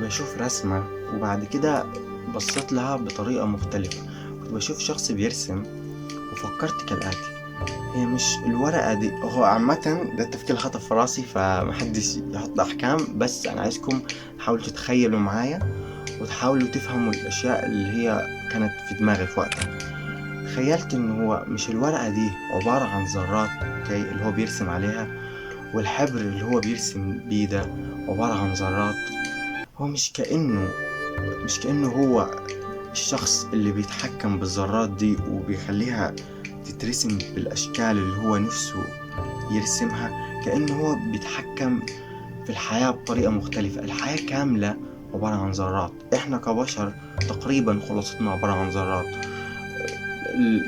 بشوف رسمة وبعد كده بصيت لها بطريقة مختلفة. كنت بشوف شخص بيرسم وفكرت كالآتي: هي مش الورقة دي، هو عامة ده التفكير اللي خطر في راسي، فمحدش يحط أحكام، بس أنا عايزكم تحاولوا تتخيلوا معايا وتحاولوا تفهموا الأشياء اللي هي كانت في دماغي في وقتها. تخيلت إن هو مش الورقة دي عبارة عن ذرات، okay، اللي هو بيرسم عليها، والحبر اللي هو بيرسم بيه ده عبارة عن ذرات. هو مش كأنه هو الشخص اللي بيتحكم بالذرات دي وبيخليها تترسم بالأشكال اللي هو نفسه يرسمها. كأنه هو بيتحكم في الحياة بطريقة مختلفة. الحياة كاملة عبارة عن ذرات، احنا كبشر تقريبا خلاصتنا عبارة عن ذرات،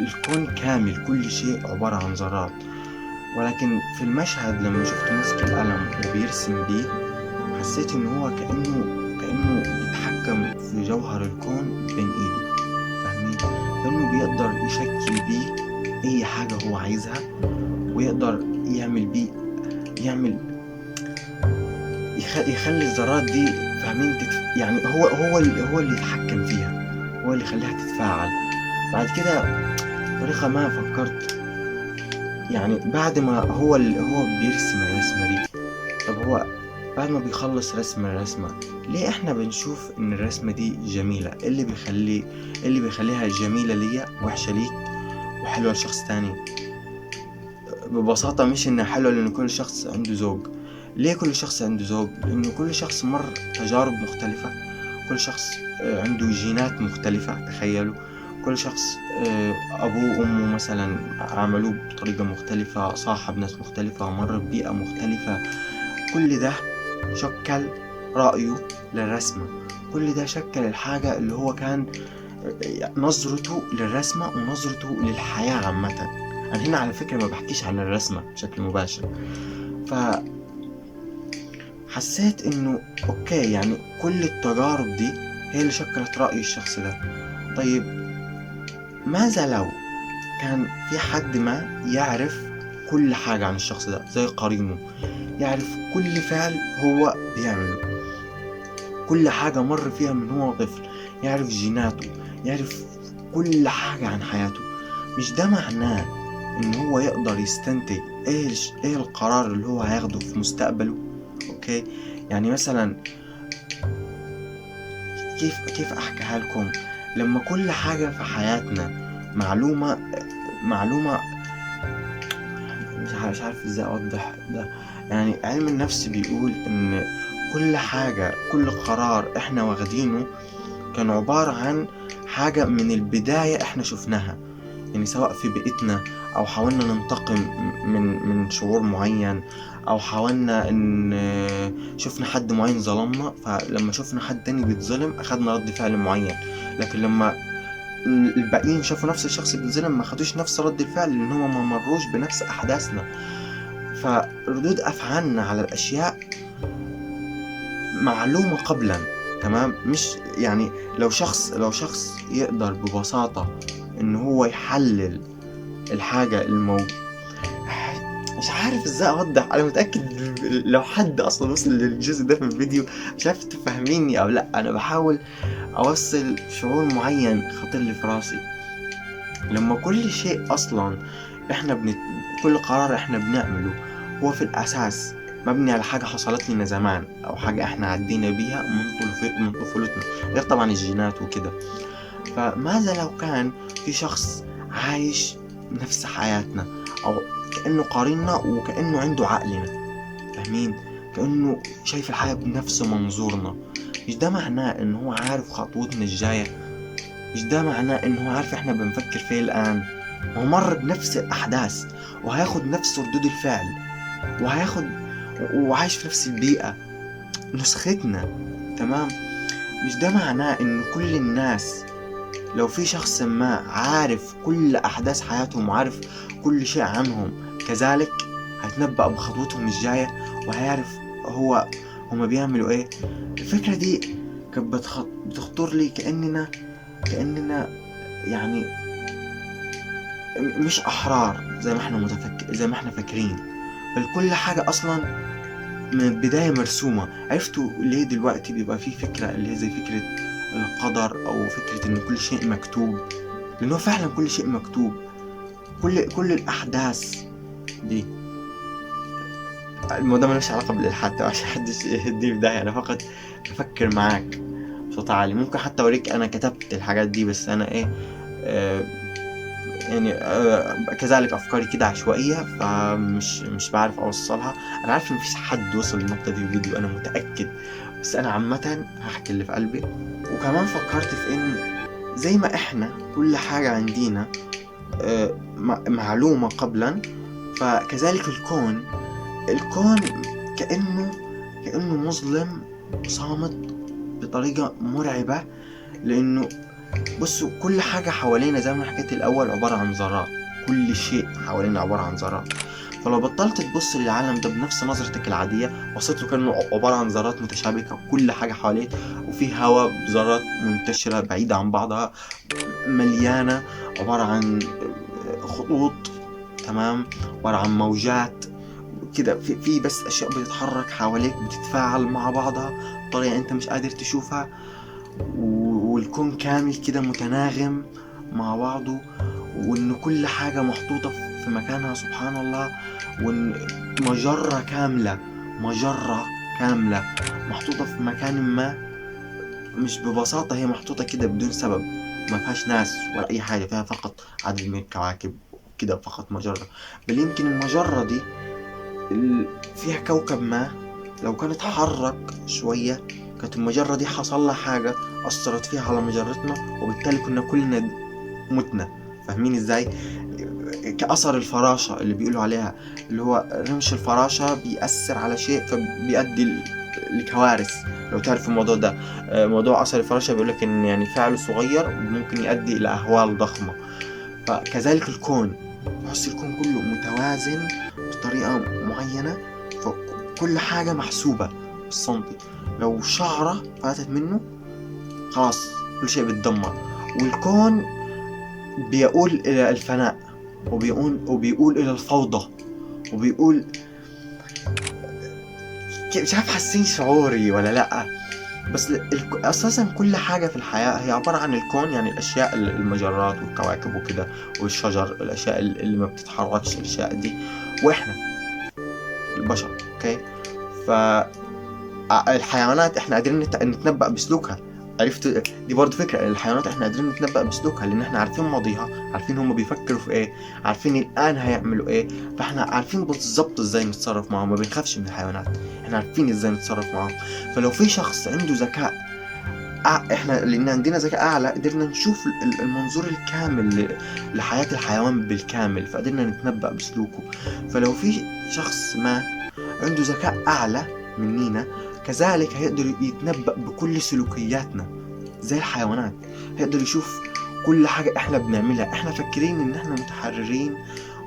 الكون كامل كل شيء عبارة عن ذرات. ولكن في المشهد لما شفته ماسك القلم وبيرسم بيه، حسيت ان هو كأنه بيتحكم في جوهر الكون بين ايده، فاهمين؟ كأنه بيقدر يشكل بيه اي حاجة هو عايزها، ويقدر يعمل بيه، يعمل يخلي الذرات دي، فاهمين؟ يعني هو اللي يتحكم فيها، هو اللي يخليها تتفاعل. بعد كده بطريقة ما فكرت، يعني بعد ما هو اللي هو بيرسم الرسمة دي، طب هو بعد ما بيخلص رسم الرسمة، ليه احنا بنشوف ان الرسمة دي جميلة؟ ايه اللي بيخليها جميلة ليا وحشة ليك وحلوة لشخص تاني؟ ببساطة مش انها حلوة لان كل شخص عنده ذوق. ليه كل شخص عنده ذوق؟ لانه كل شخص مر تجارب مختلفة، كل شخص عنده جينات مختلفة. تخيلوا كل شخص أبوه وأمه مثلا عملوه بطريقة مختلفة، صاحب ناس مختلفة، مر ببيئة مختلفة. كل ده شكل رأيه للرسمة، كل ده شكل الحاجة اللي هو كان نظرته للرسمة ونظرته للحياة عامة. أنا هنا على فكرة ما بحكيش عن الرسمة بشكل مباشر. فحسيت إنه أوكي، يعني كل التجارب دي هي اللي شكلت رأي الشخص ده. طيب ماذا لو كان في حد ما يعرف كل حاجة عن الشخص ده، زي قرينه، يعرف كل فعل هو بيعمله، كل حاجة مر فيها من هو طفل، يعرف جيناته، يعرف كل حاجة عن حياته. مش ده معناه إن هو يقدر يستنتج إيه القرار اللي هو هياخده في مستقبله؟ okay، يعني مثلا كيف أحكيها لكم؟ لما كل حاجة في حياتنا معلومة مش عارف ازاي اوضح ده. يعني علم النفس بيقول ان كل حاجة، كل قرار احنا واخدينه كان عبارة عن حاجة من البداية احنا شفناها، يعني سواء في بيئتنا او حاولنا ننتقم من شعور معين، او حاولنا ان شفنا حد معين ظلمنا، فلما شفنا حد تاني بيتظلم اخدنا رد فعل معين. لكن لما الباقيين شافوا نفس الشخص بيتظلم ما خدوش نفس رد الفعل، لان هم ما مروش بنفس احداثنا. فردود افعالنا على الاشياء معلومة قبلا، تمام؟ مش يعني لو شخص يقدر ببساطة ان هو يحلل الحاجة مش عارف ازاي اوضح. انا متأكد لو حد اصلا وصل للجزء ده في الفيديو مش عارف تفهميني او لا. انا بحاول اوصل شعور معين خطر لي في راسي. لما كل شيء اصلا احنا كل قرار احنا بنعمله هو في الاساس مبني على حاجة حصلت لنا زمان، او حاجة احنا عدينا بيها من طفولتنا، غير طبعا الجينات وكده. فماذا لو كان في شخص عايش نفس حياتنا، او كأنه قارننا وكأنه عنده عقلنا، فاهمين؟ كأنه شايف الحياة بنفس منظورنا. مش ده معناه ان هو عارف خطوتنا الجاية؟ مش ده معناه ان هو عارف احنا بنفكر فيه الآن؟ هو مر بنفس الأحداث وهياخد نفس ردود الفعل وعايش في نفس البيئة، نسختنا، تمام؟ مش ده معناه ان كل الناس لو في شخص ما عارف كل أحداث حياتهم وعارف كل شيء عنهم كذلك هيتنبأ بخطوتهم الجاية وهيعرف هما بيعملوا ايه؟ الفكرة دي كانت بتخطر لي كأننا يعني مش أحرار زي ما احنا زي ما احنا فاكرين، بل كل حاجة أصلا من البداية مرسومة. عرفتوا ليه دلوقتي بيبقى فيه فكرة اللي هي زي فكرة القدر أو فكرة إن كل شيء مكتوب؟ لأنه فعلا كل شيء مكتوب، كل الأحداث دي. الموضوع ملوش علاقة بالإلحاد عشان حدش يديني في داهية، أنا فقط بفكر معاك بصوت عالي. ممكن حتى أوريك أنا كتبت الحاجات دي، بس أنا إيه يعني كذلك أفكاري كده عشوائية، فمش مش بعرف أوصلها. أنا عارف إن مفيش حد وصل للنقطة دي في الفيديو، أنا متأكد، بس أنا عامة هحكي اللي في قلبي. وكمان فكرت في إن زي ما إحنا كل حاجة عندنا معلومة قبلا، فكذلك الكون كأنه مظلم صامت بطريقة مرعبة. لأنه بصوا كل حاجة حوالينا زي ما حكيت الأول عبارة عن ذرات، كل شيء حوالينا عبارة عن ذرات. فلو بطلت تبص للعالم ده بنفس نظرتك العادية، بصيت له كأنه عبارة عن ذرات متشابكة كل حاجة حواليك، وفي هواء بذرات منتشرة بعيدة عن بعضها مليانة، عبارة عن خطوط، تمام، عبارة عن موجات كده، في بس أشياء بتتحرك حواليك بتتفاعل مع بعضها بطريقة أنت مش قادر تشوفها، والكون كامل كده متناغم مع بعضه، وإن كل حاجة محطوطة في مكانها سبحان الله، وإن مجرة كاملة محطوطة في مكان ما، مش ببساطة هي محطوطة كده بدون سبب، ما فيهاش ناس ولا أي حاجة، فيها فقط عدد من الكواكب كده، فقط مجرة. بل يمكن المجرة دي فيها كوكب ما لو كانت اتحرك شوية كانت المجرة دي حصل لها حاجة أثرت فيها على مجرتنا، وبالتالي كنا كلنا متنا. فاهمين ازاي؟ كأثر الفراشة اللي بيقولوا عليها، اللي هو رمش الفراشة بيأثر على شيء فبيؤدي لكوارث. لو تعرف الموضوع ده، موضوع أثر الفراشة بيقولك إن يعني فعله صغير ممكن يؤدي إلى أهوال ضخمة. فكذلك الكون، تحس الكون كله متوازن بطريقة معينة، فكل حاجة محسوبة بالسنتي، لو شعرة فاتت منه خلاص كل شيء بيتدمر. والكون بيقول إلى الفناء، وبيقول إلى الفوضى، وبيقول مش عارف حاسين شعوري ولا لأ، بس أساسا كل حاجة في الحياة هي عبارة عن الكون، يعني الأشياء المجرات والكواكب وكده والشجر، الأشياء اللي ما بتتحركش، الأشياء دي، وإحنا البشر. أوكي، فالحيوانات إحنا قادرين نتنبأ بسلوكها. عرفت دي برضو فكرة، الحيوانات احنا قادرين نتنبأ بسلوكها لان احنا عارفين ماضيها، عارفين هم بيفكروا في ايه، عارفين الان هيعملوا ايه، فاحنا عارفين بالظبط ازاي نتصرف معاهم، ما بنخافش من الحيوانات، احنا عارفين ازاي نتصرف معاهم. فلو في شخص عنده ذكاء، احنا لان عندنا ذكاء اعلى قدرنا نشوف المنظور الكامل لحياة الحيوان بالكامل، فقدرنا نتنبأ بسلوكه. فلو في شخص ما عنده ذكاء اعلى منينا كذلك هيقدر يتنبأ بكل سلوكياتنا زي الحيوانات، هيقدر يشوف كل حاجة احنا بنعملها. احنا فاكرين ان احنا متحررين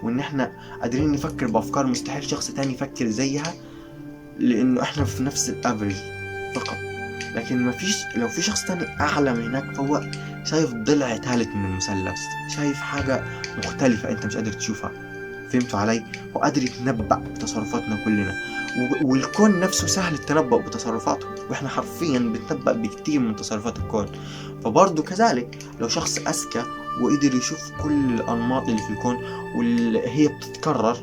وان احنا قادرين نفكر بأفكار مستحيل شخص تاني يفكر زيها، لانه احنا في نفس الافريج فقط. لكن مفيش، لو في شخص تاني اعلى من هناك فهو شايف ضلع ثالث من المثلث، شايف حاجة مختلفة انت مش قادر تشوفها. فهمتوا علي؟ هو قادر يتنبأ بتصرفاتنا كلنا، والكون نفسه سهل التنبؤ بتصرفاته، واحنا حرفيا بنتنبأ بكتير من تصرفات الكون. فبرضه كذلك لو شخص أذكى وقدر يشوف كل الأنماط اللي في الكون واللي هي بتتكرر،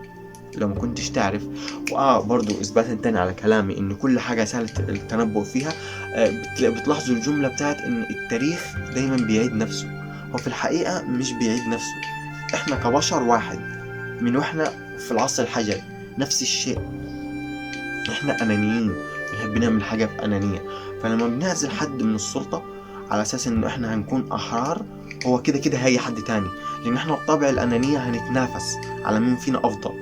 لو ما كنتش تعرف، برضه إثباتا تاني على كلامي إن كل حاجة سهل التنبؤ فيها، بتلاحظوا الجملة بتاعت إن التاريخ دايما بيعيد نفسه. هو في الحقيقة مش بيعيد نفسه، احنا كبشر واحد من واحنا في العصر الحجري نفس الشيء، احنا انانيين، بنحب نعمل حاجة في انانية. فلما بنعزل حد من السلطة على اساس انه احنا هنكون احرار، هو كده كده هي حد تاني، لان احنا بطبع الانانية هنتنافس على مين فينا افضل،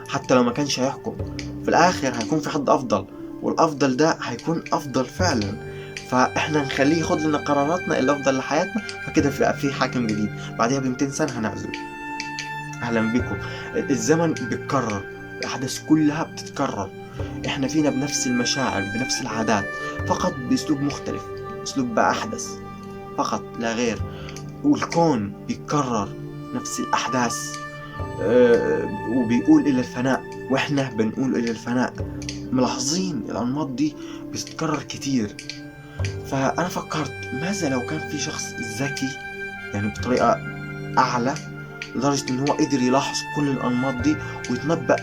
حتى لو ما كانش هيحكم في الاخر هيكون في حد افضل، والافضل ده هيكون افضل فعلا، فاحنا نخليه ياخد لنا قراراتنا الافضل لحياتنا. فكده في حاكم جديد بعدها ب 200 سنة هنعزله. اهلا بكم. الزمن بيتكرر، الاحداث كلها بتتكرر، احنا فينا بنفس المشاعر بنفس العادات، فقط باسلوب مختلف، اسلوب بقى احدث فقط لا غير. والكون بيتكرر نفس الاحداث، وبيقول الى الفناء. واحنا بنقول الى الفناء. ملاحظين الانماط دي بتتكرر كتير. فانا فكرت ماذا لو كان في شخص ذكي يعني بطريقة اعلى لدرجة ان هو قدر يلاحظ كل الانماط دي ويتنبأ.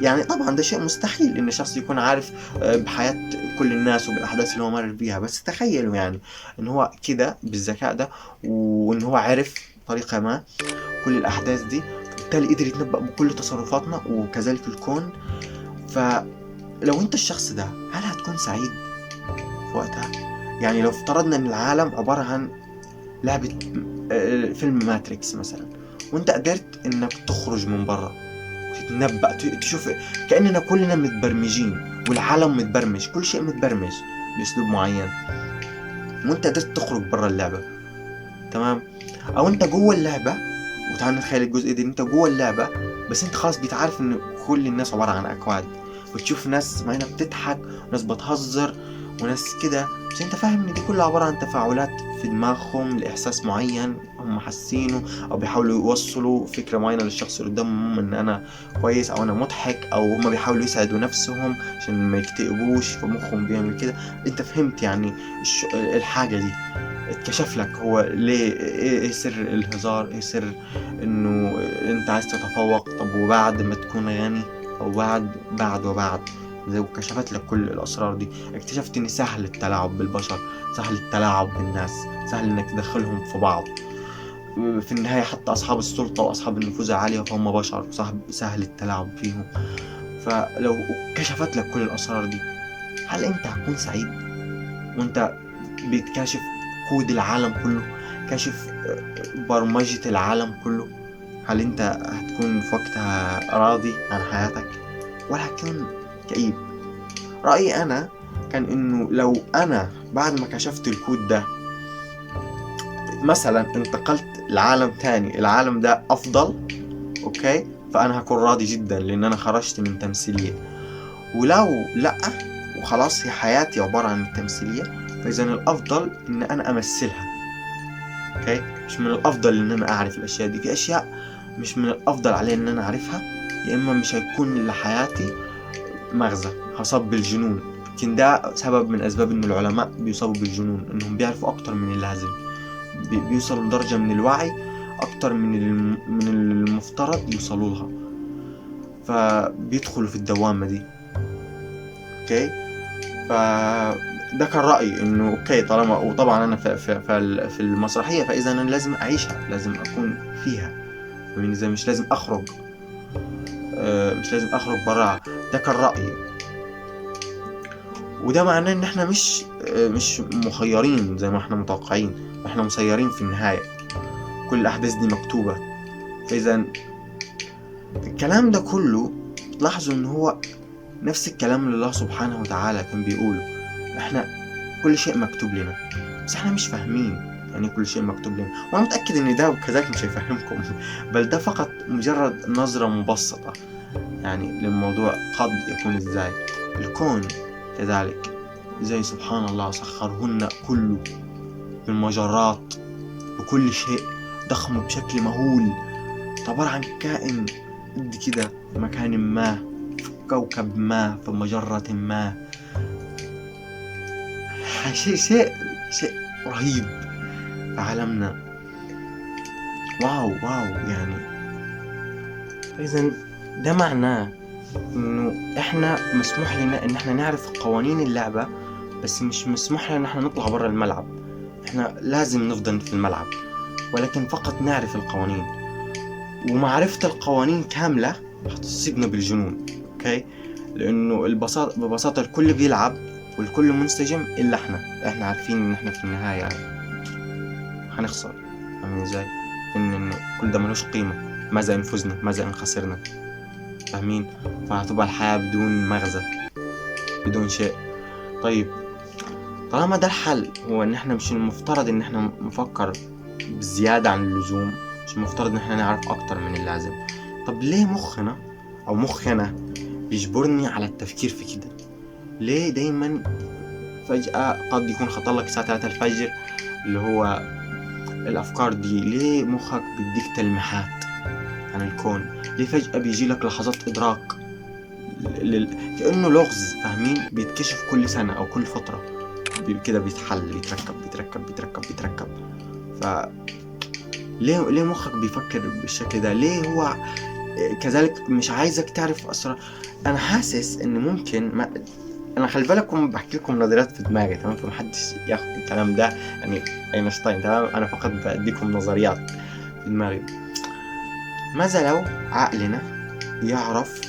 يعني طبعا ده شيء مستحيل ان شخص يكون عارف بحياة كل الناس وبالاحداث اللي هو مر بيها، بس تخيلوا يعني ان هو كده بالذكاء ده وان هو عرف بطريقة ما كل الاحداث دي، بالتالي قدر يتنبأ بكل تصرفاتنا وكذلك الكون. فلو انت الشخص ده هل هتكون سعيد في وقتها؟ يعني لو افترضنا ان العالم عبارة عن لعبة فيلم ماتريكس مثلا، وانت قدرت انك تخرج من بره وتتنبأ، تشوف كأننا كلنا متبرمجين والعالم متبرمج، كل شيء متبرمج بأسلوب معين، وانت قدرت تخرج بره اللعبة، تمام؟ او انت جوه اللعبة، وتعال نتخيل الجزء ده، انت جوه اللعبة بس انت خلاص بتعرف ان كل الناس عبارة عن اكواد، بتشوف ناس معينة بتضحك وناس بتهزر وناس كده، بس انت فاهم ان دي كلها عبارة عن تفاعلات في دماغهم لإحساس معين هم حاسينه، او بيحاولوا يوصلوا فكرة معينة للشخص اللي قدامهم ان انا كويس او انا مضحك، او هم بيحاولوا يسعدوا نفسهم عشان ما يكتئبوش فمخهم بيعمل كده. انت فهمت يعني الحاجة دي اتكشف لك هو ليه، ايه سر الهزار، ايه سر انه انت عايز تتفوق، طب وبعد ما تكون غني، او بعد بعد وبعد، وكشفت لك كل الأسرار دي. اكتشفت إن سهل التلاعب بالبشر، سهل التلاعب بالناس، سهل إنك تدخلهم في بعض. في النهاية حتى أصحاب السلطة وأصحاب النفوذ العالية فهم بشر، سهل التلاعب فيهم. فلو كشفت لك كل الأسرار دي هل أنت هتكون سعيد وأنت بتكاشف كود العالم كله، كاشف برمجة العالم كله؟ هل أنت هتكون في وقتها راضي عن حياتك ولا هتكون كئيب؟ رأيي أنا كان إنه لو أنا بعد ما كشفت الكود ده مثلا انتقلت لعالم تاني، العالم ده أفضل، okay، فأنا هكون راضي جدا لأن أنا خرجت من تمثيلية. ولو لأ وخلاص هي حياتي عبارة عن التمثيلية، فإذا الأفضل إن أنا أمثلها، okay. مش من الأفضل إن أنا أعرف الأشياء دي، في أشياء مش من الأفضل علي إن أنا أعرفها، يا إما مش هيكون لحياتي مغزى، هصاب بالجنون. لكن ده سبب من أسباب إن العلماء بيصابوا بالجنون، إنهم بيعرفوا أكتر من اللازم، بيوصلوا لدرجة من الوعي أكتر من المفترض يوصلوا لها، فبيدخلوا في الدوامة دي، okay. فده كان رأيي إنه okay طالما، وطبعا أنا في المسرحية، فإذا أنا لازم أعيشها، لازم أكون فيها، إذا مش لازم أخرج، مش لازم أخرج براها. ده كان رأيي، وده معناه إن إحنا مش مخيرين زي ما إحنا متوقعين، إحنا مسيرين في النهاية، كل الأحداث دي مكتوبة. فإذا الكلام ده كله تلاحظوا إن هو نفس الكلام اللي الله سبحانه وتعالى كان بيقوله، إحنا كل شيء مكتوب لنا، بس إحنا مش فاهمين يعني كل شيء مكتوب لنا. وأنا متأكد إن ده وكذلك مش هيفهمكم، بل ده فقط مجرد نظرة مبسطة يعني للموضوع قد يكون إزاي. الكون كذلك زي سبحان الله سخرهن كله بالمجرات بكل شيء ضخم بشكل مهول، عبارة عن كائن قد كده في مكان ما، في كوكب ما، في مجرة ما، شيء شيء رهيب في عالمنا. wow wow يعني. إذن ده معناه إنه إحنا مسموح لنا إن إحنا نعرف قوانين اللعبة، بس مش مسموح لنا إن إحنا نطلع برا الملعب. إحنا لازم نفضل في الملعب، ولكن فقط نعرف القوانين، ومعرفة القوانين كاملة هتصيبنا بالجنون، okay؟ لأنه ببساطة الكل بيلعب والكل منسجم إلا إحنا عارفين إن إحنا في النهاية هنخسر. فاهمين إزاي؟ إن كل ده ملوش قيمة، ماذا إن فزنا، ماذا إن خسرنا، فاهمين؟ فهتبقى الحياة بدون مغزى، بدون شيء. طيب طالما ده الحل، هو إن إحنا مش المفترض إن إحنا نفكر بزيادة عن اللزوم، مش المفترض إن إحنا نعرف أكتر من اللازم. طب ليه مخنا أو مخنا بيجبرني على التفكير في كده؟ ليه دايما فجأة قد يكون خطر لك الساعة 3 الفجر اللي هو الأفكار دي؟ ليه مخك بيديك تلميحات عن الكون؟ ليه فجأة بيجي لك لحظات إدراك كأنه لغز، فاهمين؟ بيتكشف كل سنة أو كل فترة كده، بيتحل، بيتركب بيتركب بيتركب بيتركب. ف ليه مخك بيفكر بالشكل ده؟ ليه هو كذلك مش عايزك تعرف أسرار؟ أنا حاسس إن ممكن ما... أنا خلي بالكم بحكي لكم نظريات في دماغي، تمام؟ فمحدش ياخد الكلام ده يعني أينشتاين، تمام؟ أنا فقط بديكم نظريات في دماغي. ماذا لو عقلنا يعرف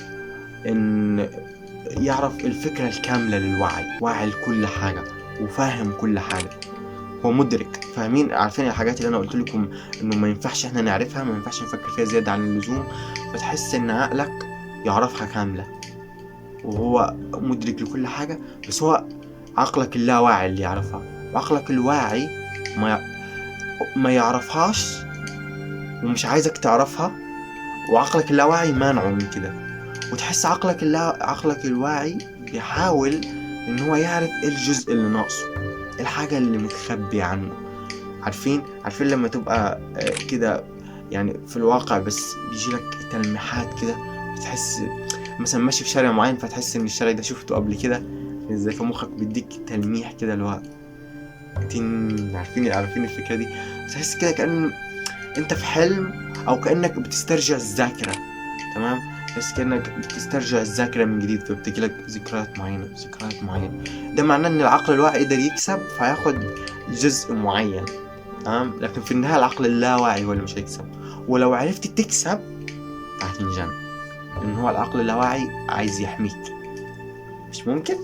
إن يعرف الفكرة الكاملة للوعي، واعي لكل حاجة وفاهم كل حاجة، هو مدرك، فاهمين؟ عارفين الحاجات اللي أنا قلت لكم إنه ما ينفعش إحنا نعرفها، ما ينفعش نفكر فيها زيادة عن اللزوم، فتحس إن عقلك يعرفها كاملة وهو مدرك لكل حاجة، بس هو عقلك اللاواعي اللي يعرفها، وعقلك الواعي ما يعرفهاش ومش عايزك تعرفها، وعقلك اللاواعي مانعه من كده. وتحس عقلك الواعي بيحاول إن هو يعرف إيه الجزء اللي ناقصه، الحاجة اللي متخبي عنه. عارفين لما تبقى كده يعني في الواقع، بس بيجيلك تلميحات كده، بتحس مثلا ماشي في شارع معين فتحس ان الشارع ده شفته قبل كده ازاي، فمخك بيديك تلميح كده اللي هو عارفين الفكرة دي؟ بتحس كده كأن انت في حلم او كأنك بتسترجع الذاكرة، تمام؟ بس كأنك بتسترجع الذاكرة من جديد، فبتجيلك ذكريات معينة ذكريات معينة. ده معناه ان العقل الواعي قدر يكسب فياخد جزء معين، تمام؟ لكن في النهاية العقل اللاواعي هو اللي مش هيكسب، ولو عرفت تكسب هتنجن، لان هو العقل اللاواعي عايز يحميك. مش ممكن؟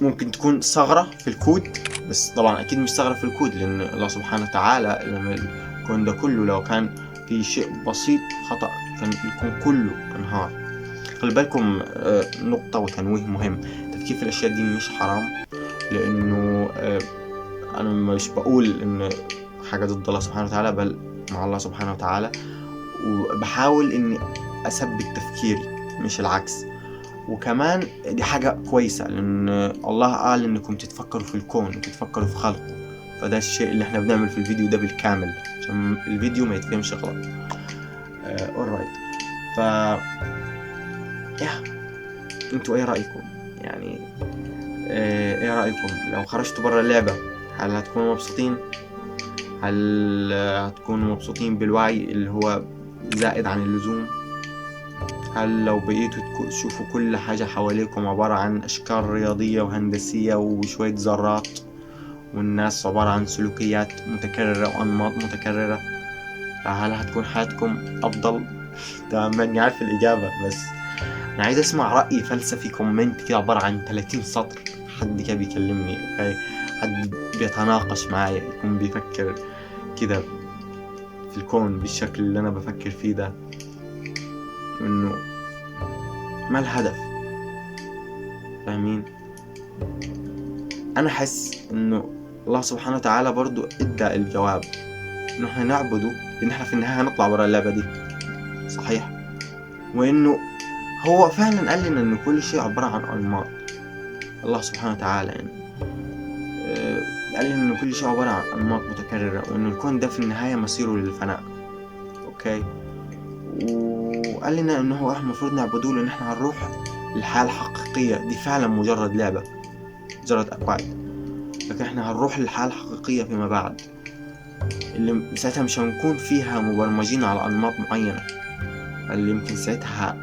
ممكن تكون ثغرة في الكود، بس طبعا اكيد مش ثغرة في الكود، لان الله سبحانه وتعالى لما الكون ده كله لو كان في شيء بسيط خطأ كان الكون كله انهار. خلي بالكم نقطة وتنويه مهم، التفكير في الأشياء دي مش حرام، لأنه أنا مش بقول إن حاجة ضد الله سبحانه وتعالى، بل مع الله سبحانه وتعالى، وبحاول إني أثبت تفكيري مش العكس. وكمان دي حاجة كويسة، لأن الله قال إنكم تتفكروا في الكون وتتفكروا في خلقه، فده الشيء اللي احنا بنعمل في الفيديو ده بالكامل عشان الفيديو ما يتفهمش غلط. Alright. ف انتوا ايه رأيكم؟ يعني ايه رأيكم لو خرجتوا برا اللعبة؟ هل هتكونوا مبسوطين؟ هل هتكونوا مبسوطين بالوعي اللي هو زائد عن اللزوم؟ هل لو بقيتوا تشوفوا كل حاجة حواليكم عبارة عن أشكال رياضية وهندسية وشوية ذرات، والناس عبارة عن سلوكيات متكررة وأنماط متكررة، فهل هتكون حياتكم أفضل؟ تمام، ماني عارف الإجابة، بس أنا عايز أسمع رأي فلسفي comment كده عبارة عن 30 سطر، حد كده بيكلمني، okay، حد بيتناقش معايا، يكون بيفكر كده في الكون بالشكل اللي أنا بفكر فيه ده، إنه ما الهدف؟ فاهمين؟ أنا حس إنه الله سبحانه وتعالى برضو ادى الجواب إنه إحنا نعبده، لأن إحنا في النهاية هنطلع برا اللعبة دي، صحيح؟ وإنه هو فعلا قال لنا إنه كل شيء عبارة عن أنماط. الله سبحانه وتعالى يعني قال لنا إنه كل شيء عبارة عن أنماط متكررة، وإنه الكون ده في النهاية مصيره للفناء، okay؟ وقال لنا إنه هو إحنا المفروض نعبده، لأن إحنا هنروح للحياة الحقيقية دي، فعلا مجرد لعبة، مجرد أكواد، لكن احنا هنروح للحياة الحقيقية فيما بعد، اللي ساعتها مش هنكون فيها مبرمجين على أنماط معينة، اللي يمكن ساعتها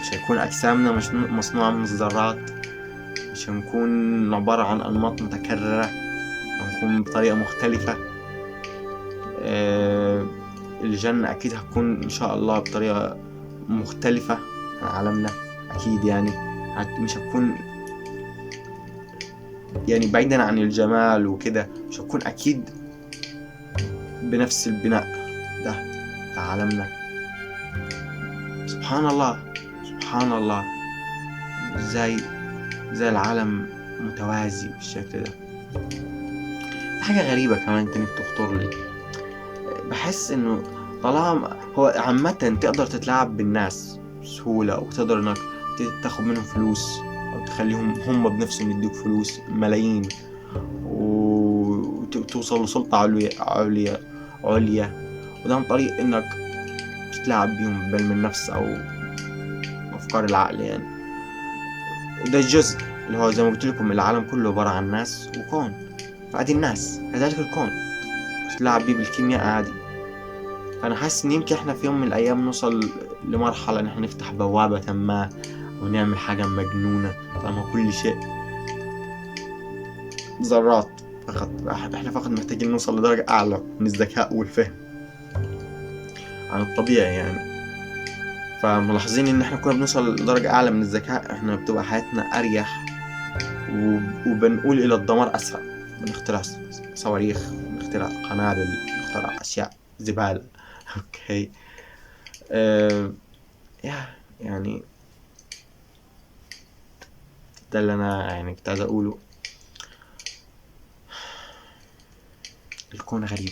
مش هيكون أجسامنا مصنوعة من الذرات، مش هنكون عبارة عن أنماط متكررة، هنكون بطريقة مختلفة. الجنة أكيد هتكون إن شاء الله بطريقة مختلفة عن عالمنا أكيد، يعني مش هتكون يعني بعيدا عن الجمال وكده، مش هتكون أكيد بنفس البناء ده بتاع عالمنا. سبحان الله، سبحان الله، ازاي العالم متوازي بالشكل ده. حاجة غريبة كمان تاني بتخطر لي، بحس انه طالما هو عامة تقدر تتلاعب بالناس بسهولة، وتقدر انك تاخد منهم فلوس او تخليهم هم بنفسهم يدوك فلوس ملايين، وتوصل لسلطة عليا عليا، وده عن طريق انك تتلاعب بيهم بعلم النفس او افكار العقل يعني. ده الجزء اللي هو زي ما قلت لكم العالم كله عبارة عن ناس وكون، فادي الناس كذلك الكون تتلاعب بيه بالكيمياء عادي. فانا حاسس ان يمكن احنا في يوم من الايام نوصل لمرحلة ان احنا نفتح بوابة ما ونعمل حاجة مجنونة، طالما كل شيء ذرات فقط. احنا فقط محتاجين نوصل لدرجة اعلى من الذكاء والفهم عن الطبيعي يعني. فملاحظين ان احنا كنا بنوصل لدرجة اعلى من الذكاء، احنا بتبقى حياتنا اريح وبنقول الى الدمار اسرع، بنخترع صواريخ، بنخترع قنابل، بنخترع اشياء زبالة. okay يعني ده اللي انا يعني كنت عايز اقوله. الكون غريب.